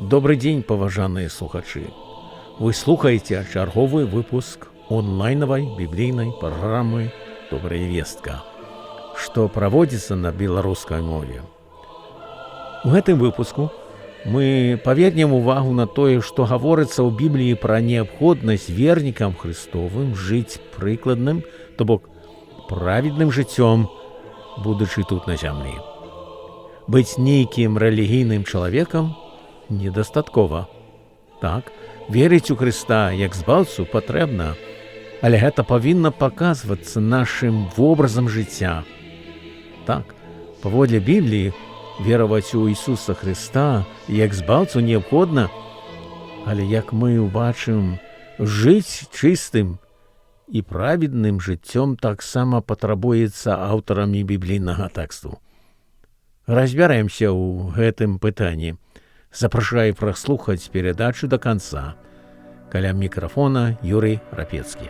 Добры дзень, паважаныя слухачы. Вы слухаеце чарговы выпуск онлайнавай біблійнай праграмы «Добрая вестка», што праводзіцца на беларускай мове. У гэтым выпуску мы павернем увагу на тое, што гаворыцца ў Бібліі пра неабходнасць вернікам Хрыстовым жыць прыкладным, то бок праведным жыццём, будучы тут на зямлі. Быць нейкім рэлігійным чалавекам недастаткова. Так, верыць у Хрыста як збаўцу патрэбна, але гэта павінна паказвацца нашым вобразам жыцця. Так, паводле Бібліі, вераваць у Ісуса Хрыста як збаўцу неабходна, але як мы ўбачым, жыць чыстым і праведным жыццём таксама патрабуецца аўтарамі біблійнага тэксту. Разбярэмся ў гэтым пытанні. Запрашаю праслухаць перадачу да канца. Каля мікрафона Юрый Рапецкі.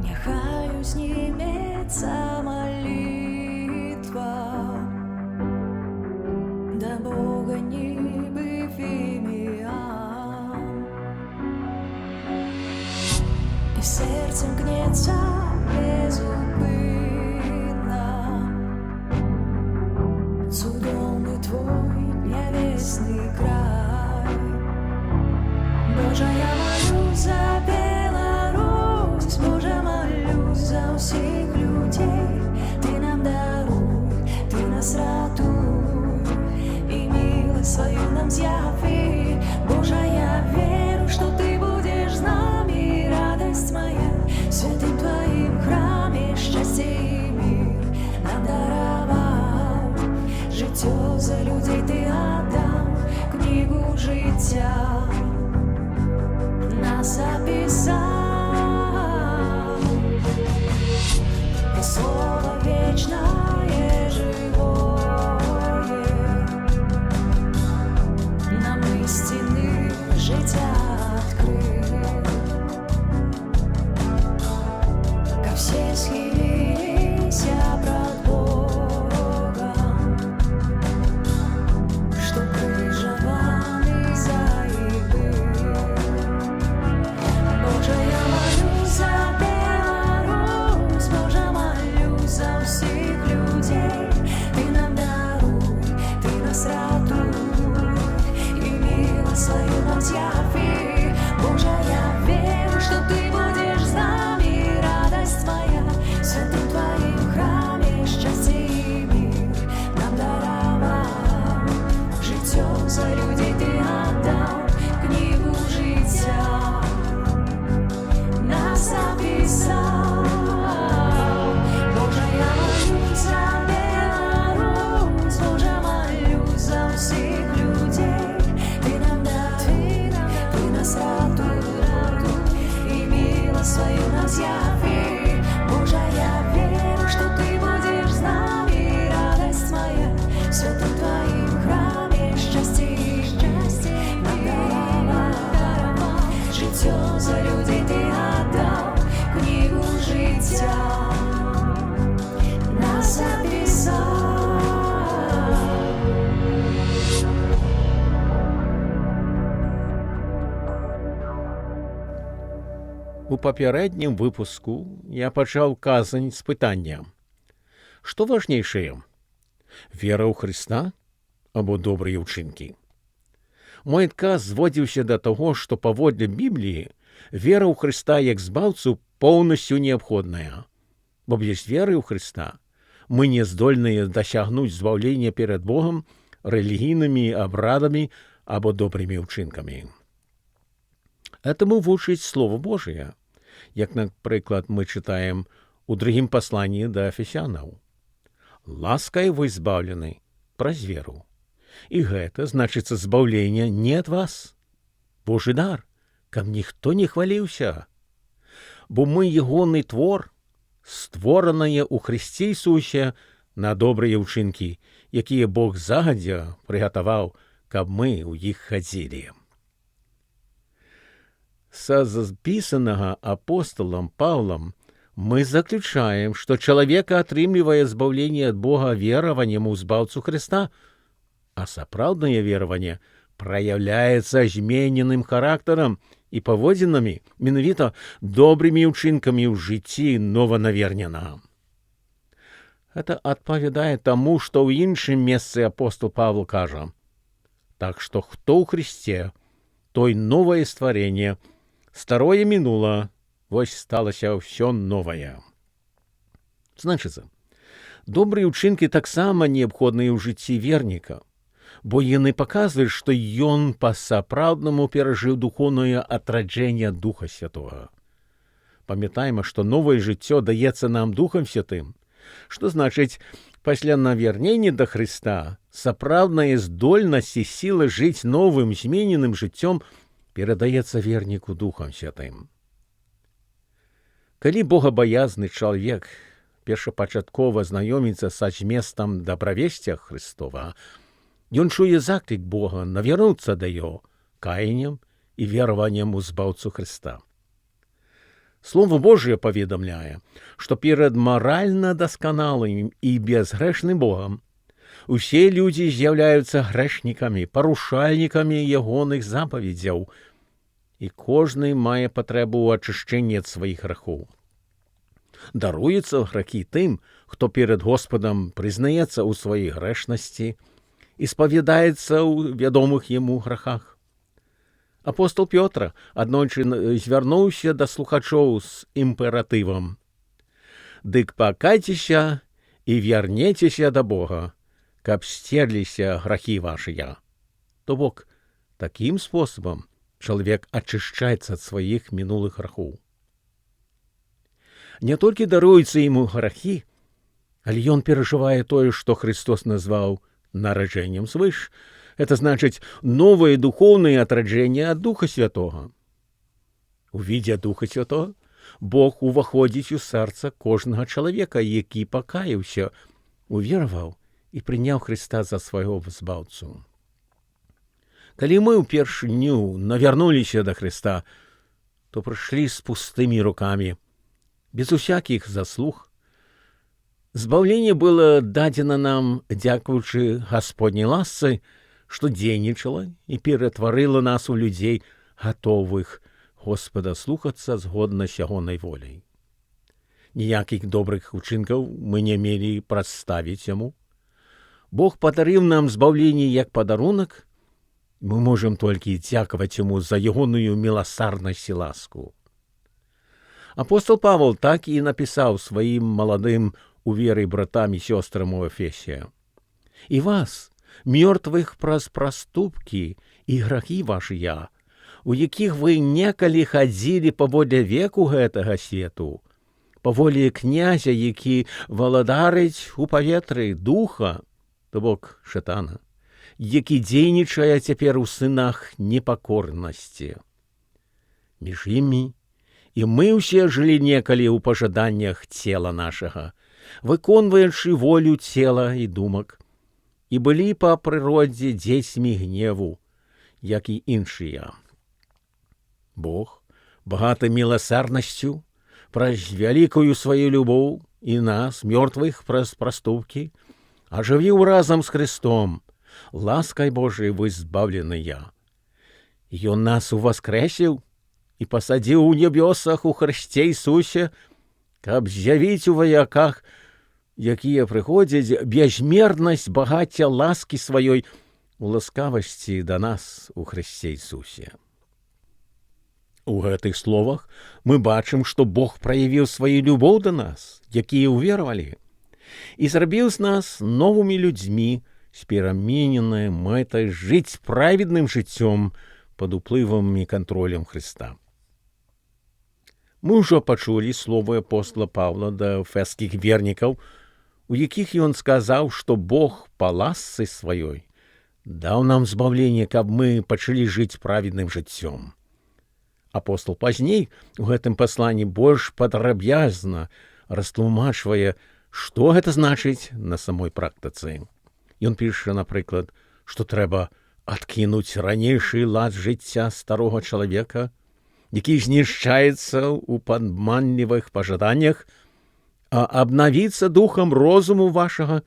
Няхай узнімецца малітва да Бога, нібы фіміам, і сэрца імкнецца безупынна цудоўны твой нябесны край. Божа, я малю за Беларусь, Божа, малю за ўсіх людзей. Ты нам даруй, ты нас ратуй, і міласць сваю нам з'яві. Божа, я веру, што ты будзеш з намі, радасць мая, у святым тваім храме шчасце і мір нам дараваў. Жыццё за людзей ты аддаў, кнігу жыцця нас запісаў. І слова вечнае жывое нам ісціны жыцця адкрыў. Каб усе схіліліся прад Богам, што крыжаваны за іх быў. Божа, я малю за Беларусь, Божа, малю за ўсіх людзей. Ты нам даруй, ты нас ратуй, і міласць сваю нам з'яві. Божа, я веру, што ты будзеш з намі, радасць мая, у святым тваім храме шчасце і мір нам дараваў. Жыццё за людзей ты аддаў, кнігу жыцця нас запісаў. Божа, я малю за Беларусь, Божа, малю за ўсіх людзей. Ты нам даруй, ты нас ратуй, і міласць сваю нам з'яві. Божа, я веру, што ты будзеш з намі, радасць мая, у святым тваім храме шчасце і шчасце нам дараваў. Жыццё за людзей ты аддаў, кнігу жыцця нас запісаў. У папярэднім выпуску я пачаў казань з пытання: што важнейшае? Вера ў Хрыста або добрыя ўчынкі? Мой адказ зводзіўся да таго, што паводле Бібліі вера ў Хрыста як збаўцу поўнасцю неабходная. Бо без веры ў Хрыста мы не здольныя дасягнуць збаўлення перад Богам рэлігійнымі абрадамі або добрымі ўчынкамі. Этому вучыць Слово Божие, як, напрыклад, мы чытаем у другім пасланні да Эфесянаў. Ласкай вы збаўлены праз веру. І гэта значыцца збаўленне не ад вас. Божы дар, каб ніхто не хваліўся. Бо мы ягоны твор, створанае ў Хрысце Ісусе на добрыя ўчынкі, якія Бог загадзя прыгатаваў, каб мы ў іх хадзілі. Са запісанага апосталам Паўлам мы заключаем, што чалавек атрымлівае збаўленне ад Бога вераваннем у Збаўцу Хрыста, а сапраўднае вераванне праяўляецца змененым характарам і паводзінамі, менавіта добрымі ўчынкамі ў жыцці нованаверненага. Гэта адпавядае таму, што ў іншым месцы апостал Павел кажа: «Так што хто ў Хрысце, той новае стварэнне, старое мінула, вось сталася ўсё новае». Значыцца, добрыя ўчынкі таксама неабходныя ў жыцці верніка, бо яны паказваюць, што ён па-сапраўднаму перажыў духоўнае адраджэнне Духа Святога. Памятаем, што новае жыццё даецца нам Духам Святым, што значыць, пасля навярнення да Хрыста сапраўдная здольнасць і сіла жыць новым змененым жыццём перадаецца верніку Духам Святым. Калі богабаязны чалавек першапачаткова знаёміцца са зместам дабравесця Хрыстова, ён чуе заклік Бога навярнуцца да яго каяннем і вераваннем у Збаўцу Хрыста. Слово Божие паведамляе, што перад маральна дасканалым і бязгрэшным Богам усе людзі з'яўляюцца грэшнікамі, парушальнікамі ягоных запаведзяў, і кожны мае патрэбу ў ачышчэнні ад сваіх грахоў. Даруюцца грахі тым, хто перад Госпадам прызнаецца ў сваёй грэшнасці і спавядаецца ў вядомых яму грахах. Апостал Пётр аднойчы звярнуўся да слухачоў з імператывам: «Дык пакайцеся і вярнецеся да Бога, каб сцерліся грахі вашыя». То бок, такім спосабам чалавек ачышчаецца ад сваіх мінулых грахоў. Не толькі даруюцца яму грахі, але ён перажывае тое, што Хрыстос назваў нараджэннем свыш. Это значыць новае духоўнае адраджэнне ад Духа Святога. У відзе Духа Святога Бог уваходзіць у сэрца кожнага чалавека, які пакаяўся, увераваў і прыняў Хрыста за свайго Збаўцу. Калі мы ўпершыню навярнуліся да Хрыста, то прыйшлі з пустымі рукамі, без усякіх заслуг. Збаўленне было дадзена нам, дзякуючы Гасподняй ласцы, што дзейнічала і ператварыла нас у людзей, гатовых Госпада слухацца згодна з ягонай воляй. Ніякіх добрых учынкаў мы не мелі прадставіць яму. Бог падарыў нам збаўленне як падарунак, мы можам толькі дзякаваць яму за ягоную міласэрнасць і ласку. Апостал Павел так і напісаў сваім маладым у веры братам і сёстрам у Эфесе: «І вас, мёртвых праз праступкі і грахі вашыя, у якіх вы некалі хадзілі паводле веку гэтага свету, паводле князя, які валадарыць у паветры, духа, то бок шатана, які дзейнічае цяпер у сынах непакорнасці. Між імі і мы ўсе жылі некалі ў пажаданнях цела нашага, выконваючы волю цела і думак, і былі па прыродзе дзецьмі гневу, як і іншыя. Бог, багаты міласэрнасцю, праз вялікую сваю любоў і нас, мёртвых праз праступкі, ажывіў разам з Хрыстом. Ласкай Божай вы збаўленыя. Ён нас уваскрэсіў і пасадзіў у нябёсах у Хрысце Ісусе, каб з'явіць у вяках, якія прыходзяць, бязмернасць багацця ласкі сваёй у ласкавасці да нас у Хрысце Ісусе». У гэтых словах мы бачым, што Бог праявіў сваю любоў да нас, якія ўверавалі, і зрабіў з нас новымі людзьмі з перамененай мэтай жыць праведным жыццём пад уплывам і кантролем Хрыста. Мы ўжо пачулі словы апостала Паўла да эфескіх вернікаў, у якіх ён сказаў, што Бог па ласцы сваёй даў нам збаўленне, каб мы пачалі жыць праведным жыццём. Апостал пазней у гэтым пасланні больш падрабязна растлумачвае, што гэта значыць на самой практыцы. Ён піша, напрыклад, што трэба Адкінуць ранейшы лад жыцця старога чалавека, які знішчаецца ў падманлівых пажаданнях, а абнавіцца духам розуму вашага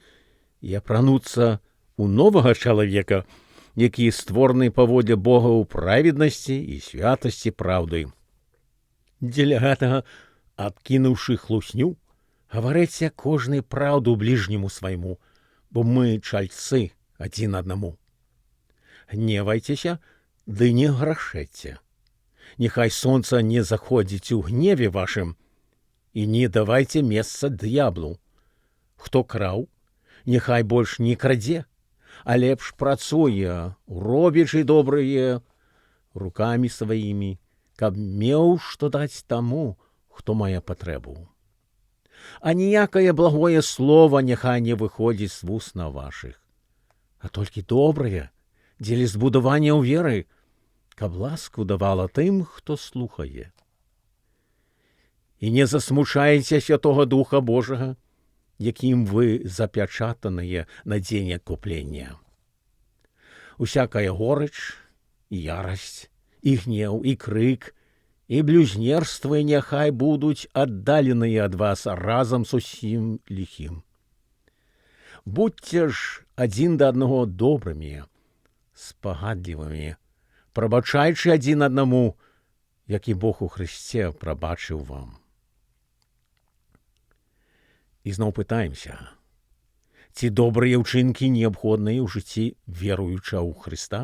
і апрануцца ў новага чалавека, які створаны паводле Бога ў праведнасці і святасці праўды. Дзеля гэтага, адкінуўшы хлусню, гаварыце кожны праўду бліжняму свайму, бо мы чальцы адзін аднаму. Гневайцеся, ды не грашэце. Няхай сонца не заходзіць у гневе вашым, і не давайце месца д'яблу. Хто краў, няхай больш не крадзе, а лепш працуе, робячы добрае рукамі сваімі, каб меў што даць таму, хто мае патрэбу. А ніякае благое слово няхай не выходзіць з вуснаў вашых, а толькі добрае, дзеля збудавання ў веры, каб ласку давала тым, хто слухае. І не засмучайце Святога Духа Божага, якім вы запячатаныя на дзень адкуплення. Усякая горыч і ярасць, і гнеў, і крык, і блюзнерствы няхай будуць аддаленыя ад вас разам з усім ліхім. Будьце ж адзін да аднаго добрымі, спагадлівымі, прабачаючы адзін аднаму, як і Бог у Хрысце прабачыў вам. І зноў пытаемся, ці добрыя ўчынкі неабходныя ў жыцці веруючага ў Хрыста?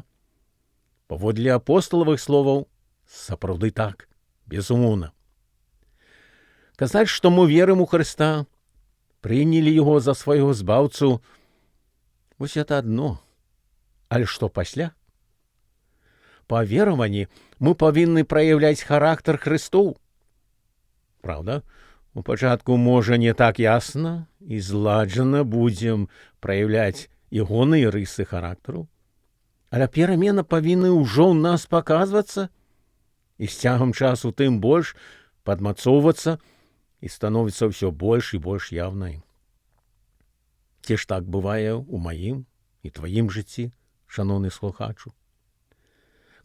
Паводле апосталавых словаў, сапраўды так, безумоўна. Казаць, што мы верым у Хрыста, прынялі яго за свайго збаўцу, вось это адно. Але што пасля? Па вераванні мы павінны праяўляць характар Хрыстоў. Праўда, у пачатку можа не так ясна і зладжана будзем праяўляць ягоныя рысы характару, але перамена павінны ўжо ў нас паказвацца і з цягам часу тым больш падмацоўвацца і становіцца ўсё больш і больш яўнай. Ці ж так бывае ў маім і тваім жыцці, шаноўны слухачу?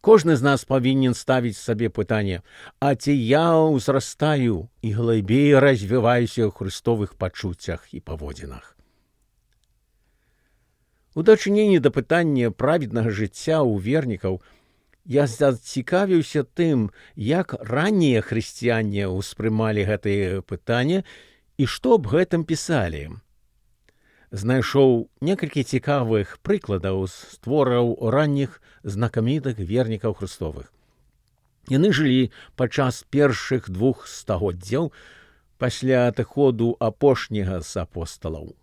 Кожны з нас павінен ставіць сабе пытанне, а ці я ўзрастаю і глыбей развіваюся ў хрыстовых пачуццях і паводзінах? У дачыненні да пытання праведнага жыцця ў вернікаў я зацікавіўся тым, як раннія хрысціяне ўспрымалі гэтае пытанне і што аб гэтым пісалі. Знайшоў некалькі цікавых прыкладаў з твораў ранніх знакамітых вернікаў Хрыстовых. Яны жылі падчас першых двух стагоддзяў пасля адыходу апошняга з апосталаў.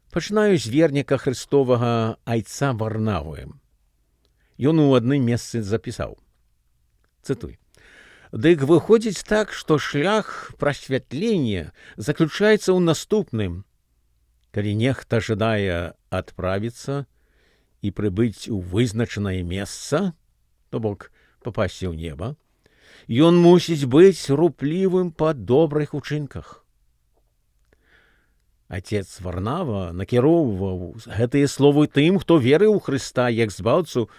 Пачынаю з верніка Хрыстовага айца Варнавы. Ён у адным месцы запісаў. Цытуй: «Дык выходзіць так, што шлях прасвятлення заключаецца ў наступным. Калі нехта жадае адправіцца і прыбыць у вызначанае месца, то бок папасці ў неба, ён мусіць быць руплівым па добрых учынках». Отец Варнава накіроўваў гэтыя словы тым, хто верыў у Хрыста як збаўцу,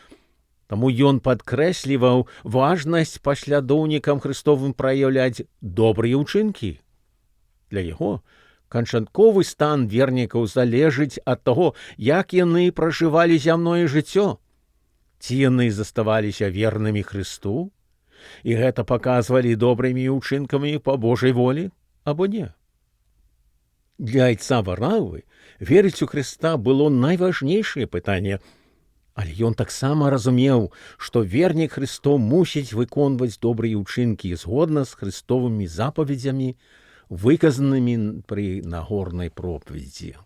таму ён падкрэсліваў важнасць паслядоўнікам Хрыстовым праяўляць добрыя ўчынкі. Для яго канчатковы стан вернікаў залежыць ад таго, як яны пражывалі зямное жыццё. Ці яны заставаліся вернымі Хрысту, і гэта паказвалі добрымі ўчынкамі па Божай волі, або не. Для айца Варнавы верыць у Хрыста было найважнейшае пытанне, але ён таксама разумеў, што вернік Хрыстоў мусіць выконваць добрыя ўчынкі згодна з Хрыстовымі запаведзямі, выказанымі пры нагорнай пропаведзі.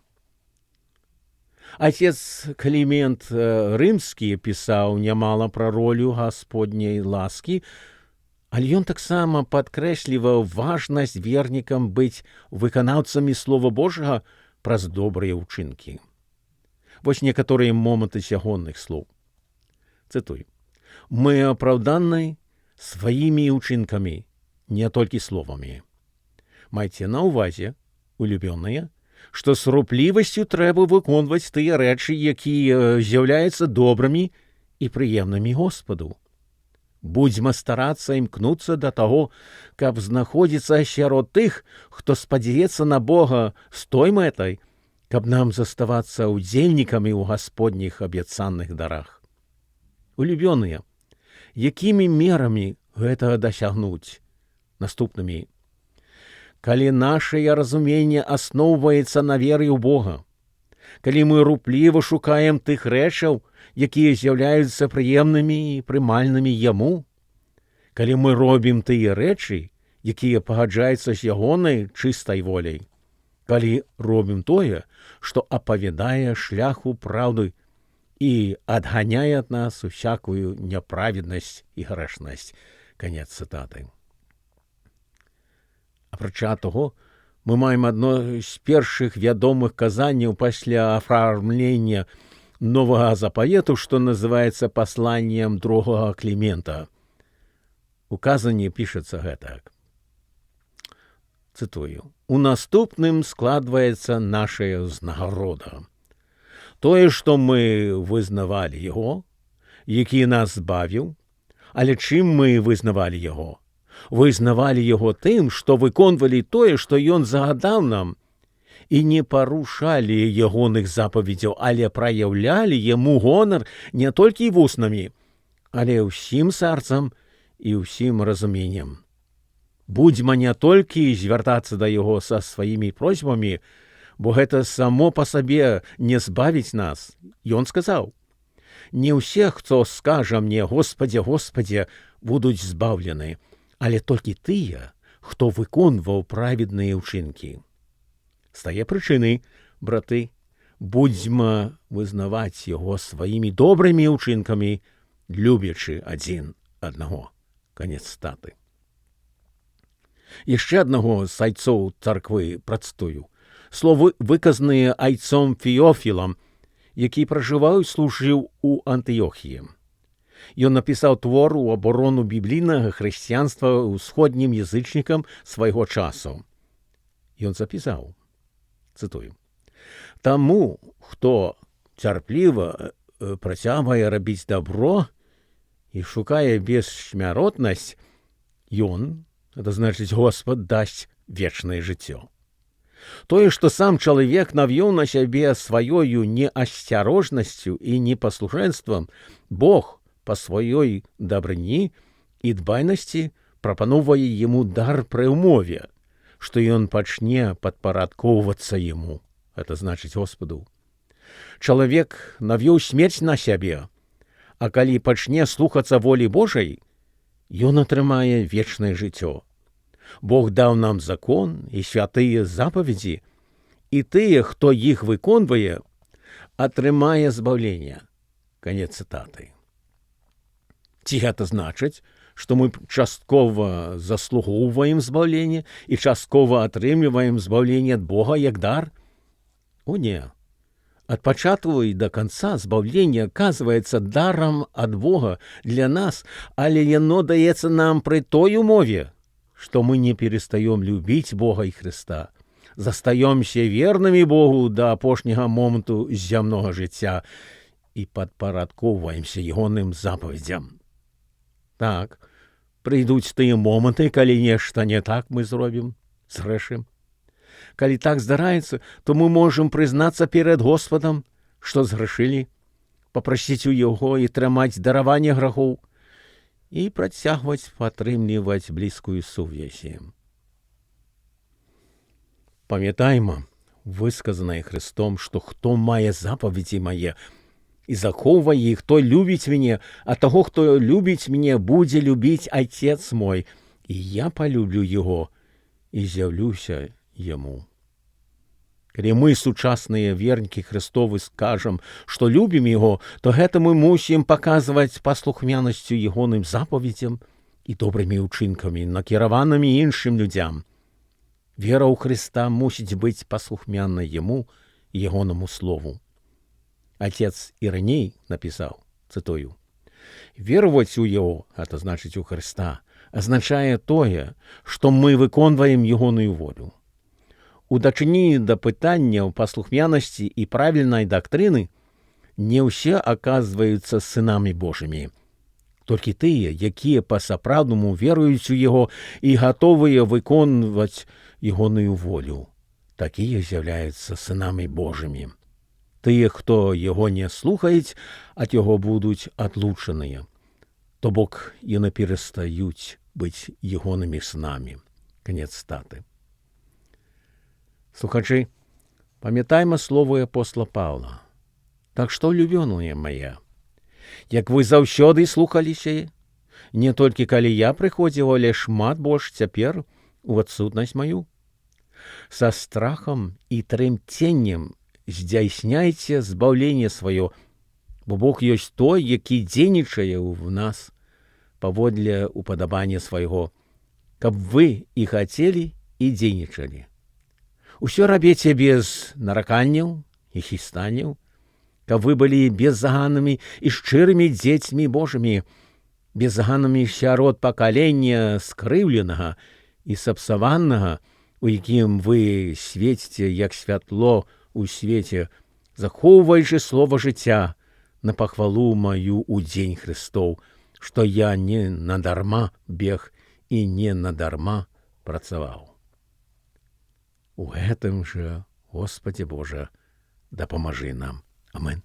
Отец Клімент Рымскі пісаў нямала пра ролю гасподняй ласкі, але ён таксама падкрэсліваў важнасць вернікам быць выканаўцамі Слова Божага праз добрыя ўчынкі. Вось некаторыя моманты з ягоных слоў. Цытую: «Мы апраўданы сваімі ўчынкамі, не толькі словамі. Майце на ўвазе, улюбёныя, што з руплівасцю трэба выконваць тыя рэчы, якія з'яўляюцца добрымі і прыемнымі Госпаду. Будзьма старацца імкнуцца да таго, каб знаходзіцца сярод тых, хто спадзяецца на Бога з той мэтай, каб нам заставацца ўдзельнікамі ў гасподніх абяцаных дарах. Улюбёныя, якімі мерамі гэтага дасягнуць? Наступнымі. Калі нашае разуменне асноўваецца на веры ў Бога, калі мы рупліва шукаем тых рэчаў, якія з'яўляюцца прыемнымі і прымальнымі яму, калі мы робім тыя рэчы, якія пагаджаюцца з ягонай чыстай воляй, калі робім тое, што апавядае шляху праўды і адганяе ад нас усякую няправеднасць і грэшнасць. Канец цытаты. Апрача таго, мы маем адно з першых вядомых казанняў пасля афармлення новага запавету, што называецца пасланнем другога Клімента. У казанні пішацца гэтак. Цытую: «У наступным складваецца нашая ўзнагарода. Тое, што мы вызнавалі яго, які нас збавіў, але чым мы вызнавалі яго? Вызнавалі яго тым, што выконвалі тое, што ён загадаў нам, і не парушалі ягоных запаведзяў, але праяўлялі яму гонар не толькі вуснамі, але ўсім сэрцам і ўсім разуменнем. Будзьма не толькі звяртацца да яго са сваімі просьбамі, бо гэта само па сабе не збавіць нас. Ён сказаў: Не ўсе, хто скажа мне: Госпадзе, Госпадзе, будуць збаўлены, але толькі тыя, хто выконваў праведныя ўчынкі. З тае прычыны, браты, будзьма вызнаваць яго сваімі добрымі ўчынкамі, любячы адзін аднаго. Канец цытаты. Яшчэ аднаго з айцоў царквы працытую. Словы, выказаныя айцом Феофілам, які пражываў і служыў у Антыёхіі. Ён напісаў твор у абарону біблійнага хрысціянства ўсходнім язычнікам свайго часу. Ён запісаў, цытую: «Таму, хто цярпліва працягвае рабіць дабро і шукае бессмяротнасць, ён, это значыць Господ, дасць вечнае жыццё. Тое, што сам чалавек навёў на сябе сваёю неасцярожнасцю і непаслушэнствам, Бог па сваёй дабрыні і дбайнасці прапаноўвае яму дар пры ўмове, што ён пачне падпарадкоўвацца яму, это значыць Господу. Чалавек навёў смерць на сябе, а калі пачне слухацца волі Божай, ён атрымае вечнае жыццё. Бог даў нам закон і святыя запаведзі, і тыя, хто іх выконвае, атрымае збаўленне. Канец цытаты. Ці гэта значыць, што мы часткова заслугоўваем збаўленне і часткова атрымліваем збаўленне ад Бога як дар? О не. Ад пачатку і да канца збаўленне аказваецца дарам ад Бога для нас, але яно даецца нам пры той умове, што мы не перастаём любіць Бога і Хрыста, застаёмся вернымі Богу да апошняга моманту зямнога жыцця і падпарадкоўваемся ягоным запаведзям. Так, прыйдуць тыя моманты, калі нешта не так мы зробім, згрэшым. Калі так здараецца, то мы можам прызнацца перад Господам, што зграшылі, папрасіць у яго і атрымаць дараванне грахоў і працягваць падтрымліваць блізкую сувязь. Памятайма высказанае Хрыстом, што хто мае запаведзі мае і захоўвае іх, той любіць мяне, а таго, хто любіць мяне, будзе любіць Айцец мой, і я палюблю яго і з'яўлюся яму. Калі мы, сучасныя вернікі Хрыстовы, скажам, што любім яго, то гэта мы мусім паказваць паслухмянасцю ягоным запаведзям і добрымі ўчынкамі, накіраванымі іншым людзям. Вера ў Хрыста мусіць быць паслухмянай яму і ягонаму слову. Отец Ірыней напісаў, цытую: «Вераваць у яго, это значыць у Хрыста, азначае тое, што мы выконваем ягоную волю. У дачыненні да пытанняў паслухмянасці і правільнай дактрыны не ўсе аказваюцца сынамі Божымі. Толькі тыя, якія па-сапраўднаму веруюць у яго і гатовыя выконваць ягоную волю. Такія з'яўляюцца сынамі Божымі. Тыя, хто яго не слухаюць, ад яго будуць адлучаныя. То бок яны перастаюць быць ягонымі сынамі. Канец статы. Слухачы, памятайма словы апостала Паўла. Так што, любёныя мае, як вы заўсёды слухаліся, не толькі калі я прыходзіў, але шмат больш цяпер у адсутнасць маю. Са страхам і трымценнем здзяйсняйце збаўленне сваё, бо Бог ёсць той, які дзейнічае ў нас паводле упадабання свайго, каб вы і хацелі і дзейнічалі. Усё рабіце без нараканняў і хістанняў, каб вы былі беззаганнымі і шчырымі дзецьмі Божымі, беззаганнымі сярод пакалення скрыўленага і сапсаванага, у якім вы свеціце як святло ў свеце, захоўваючы слова жыцця на пахвалу маю ў дзень Хрыстоў, што я не надарма бег і не надарма працаваў. У гэтым жа, Госпадзе Божа, дапамажы нам. Амен.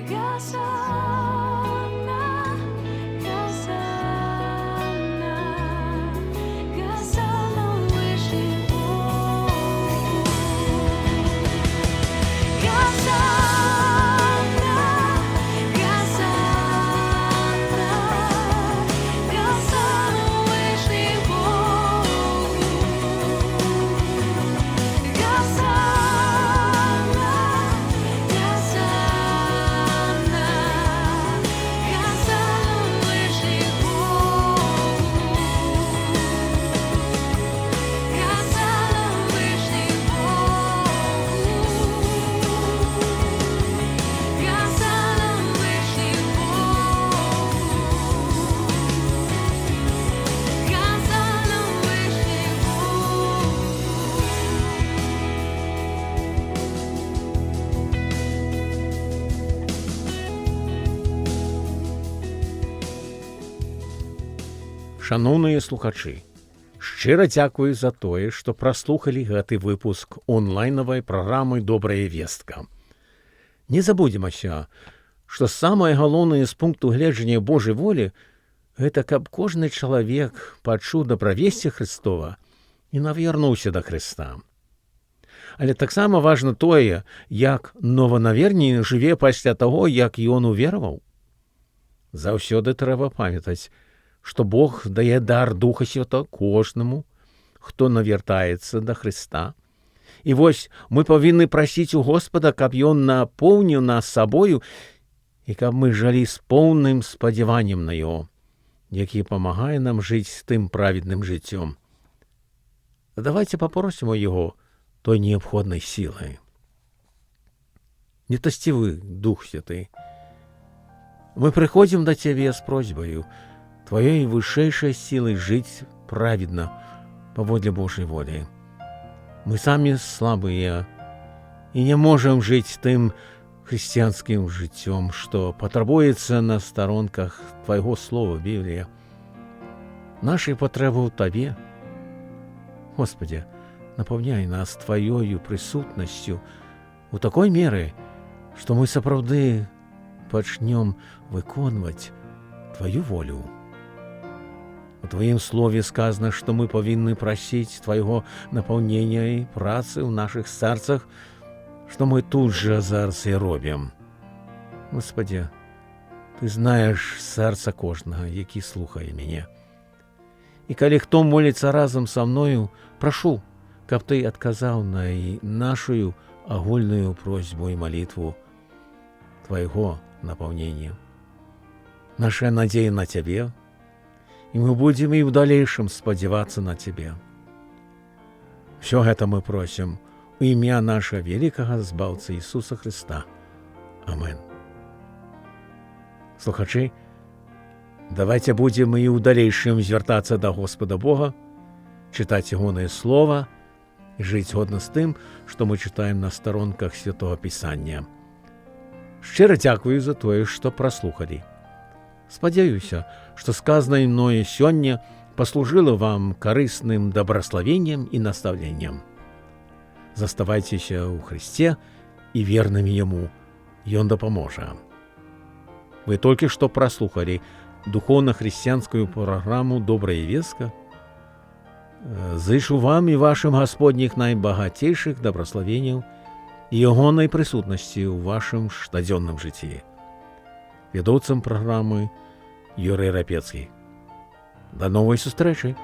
Гасанна, Гасанна, Гасанна вышнім Богу. Гасанна, Гасанна, Гасанна вышнім Богу. Гасанна, Гасанна, Гасанна вышнім Богу. Гасанна вышнім Богу. Гасанна вышнім Богу. Гасанна вышнім Богу. Шаноўныя слухачы, шчыра дзякую за тое, што праслухалі гэты выпуск онлайнавай праграмы «Добрая вестка». Не забудземся, што самае галоўнае з пункту гледжання Божай волі гэта каб кожны чалавек пачуў дабравесце Хрыстова і навернуўся да Хрыста. Але таксама важна тое, як нованавернены жыве пасля таго, як ён увераваў. Заўсёды трэба памятаць, што Бог дае дар Духа Святого кожнаму, хто навяртаецца да Хрыста. І вось мы павінны прасіць у Господа, каб ён напоўніў нас сабою і каб мы жылі з поўным спадзяваннем на яго, які памагае нам жыць тым праведным жыццём. Давайте папросім у яго той неабходнай сілы. Нетасцівы Дух Святы, мы прыходзім да Цябе з просьбаю Тваёй вышэйшай сілай жыць праведна паводле Божай волі. Мы самі слабыя і не можам жыць тым хрысціянскім жыццём, што патрабуецца на старонках Твайго слова Біблія. Нашай патрэбы ў Табе. Госпадзе, напаўняй нас Тваёю прысутнасцю у такой меры, што мы сапраўды пачнём выконваць Тваю волю. У Тваім слове сказана, што мы павінны прасіць Твайго напаўнення і працы ў нашых сэрцах, што мы тут жа зараз і робім. Госпадзе, Ты знаеш сэрца кожнага, які слухае мяне. І калі хто моліцца разам са мною, прашу, каб Ты адказаў на нашую агульную просьбу і малітву Твайго напаўнення. Наша надзея на Цябе, і мы будзем і ў далейшым спадзявацца на Цябе. Всё гэта мы просім у імя нашага великага Збаўцы Ісуса Хрыста. Амен. Слухачы, давайте будзем і ў далейшым звяртацца да Господа Бога, чытаць ягонае слова, жыць годна з тым, што мы чытаем на старонках Святого Пісання. Шчыра дзякую за тое, што праслухалі. Спадзяюся, што сказанае мною сёння паслужыла вам карысным дабраславеннем і настаўленнем. Заставайцеся ў Хрысце і вернымі яму, ён дапаможа. Вы толькі што праслухалі духоўна-хрысціянскую праграму «Добрая вестка». Зычу вам і вашым гасподніх найбагацейшых дабраславенняў і ягонай прысутнасці ў вашым штодзённым жыцці. Вядоўцам праграмы Юрый Рапецкі. Да новай сустрэчы!